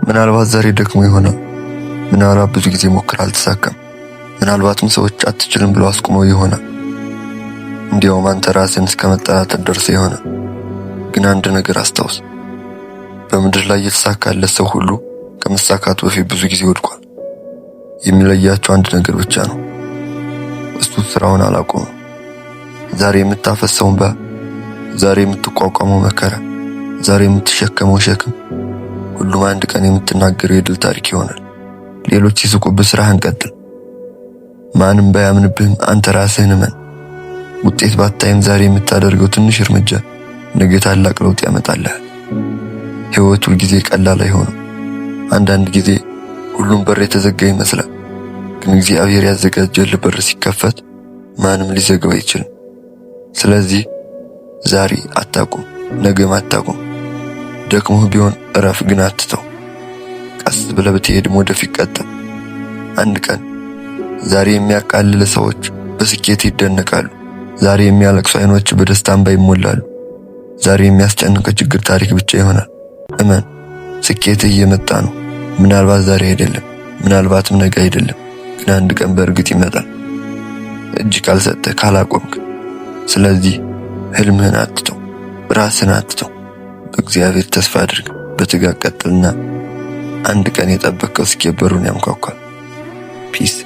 ምናልባት ዛሬ ደክሞ ይሆናል። ምናልባት ብዙ ጊዜ ሞክረህ አልተሳካም። ምናልባትም ሰዎች አትችልም ብለው አስቁመው ይሆናል። እንዲያውም አንተ ራስህን እስከ መጠራጠር ደርሰህ ይሆናል። ግን አንድ ነገር አስታውስ። በምድር ላይ የተሳካለት ሰው ሁሉ ከመሳካቱ በፊት ብዙ ጊዜ ወድቋል። የሚለያቸው አንድ ነገር ብቻ ነው። እሱ ስራውን አላቆመም። ዛሬ የምታፈሰው እንባ፣ ዛሬ የምትቋቋመው መከራ፣ ዛሬ የምትሸከመው ሸክም ሁሉም አንድ ቀን የምትናገረው የድል ታሪክ ይሆናል። ሌሎች ሲስቁብህ ስራህን ቀጥል። ማንም ባያምንብህም አንተ ራስህን እመን። ውጤት ባታይም ዛሬ የምታደርገው ትንሽ እርምጃ ነገ ታላቅ ለውጥ ያመጣልሃል። ህይወት ሁልጊዜ ቀላል አይሆንም። አንዳንድ ጊዜ ሁሉም በር የተዘጋ ይመስላል። ግን እግዚአብሔር ያዘጋጀልህ በር ሲከፈት ማንም ሊዘጋው አይችልም። ስለዚህ ዛሬ አታቁም፣ ነገም አታቁም። ደክሞህ ቢሆን እረፍ፣ ግን አትተው። ቀስ ብለህ ብትሄድም ወደፊት ቀጥል። አንድ ቀን ዛሬ የሚያቃልል ሰዎች በስኬት ይደነቃሉ። ዛሬ የሚያለቅሱ አይኖች በደስታ እንባ ይሞላሉ። ዛሬ የሚያስጨንቅ ችግር ታሪክ ብቻ ይሆናል። እመን፣ ስኬትህ እየመጣ ነው። ምናልባት ዛሬ አይደለም፣ ምናልባትም ነገ አይደለም፣ ግን አንድ ቀን በእርግጥ ይመጣል፣ እጅ ካልሰጠህ፣ ካላቆምክ። ስለዚህ ህልምህን አትተው፣ ራስህን አትተው። በእግዚአብሔር ተስፋ አድርግ፣ በትጋት ቀጥልና አንድ ቀን የጠበቅከው ስኬት በሩን ያንኳኳል። Peace.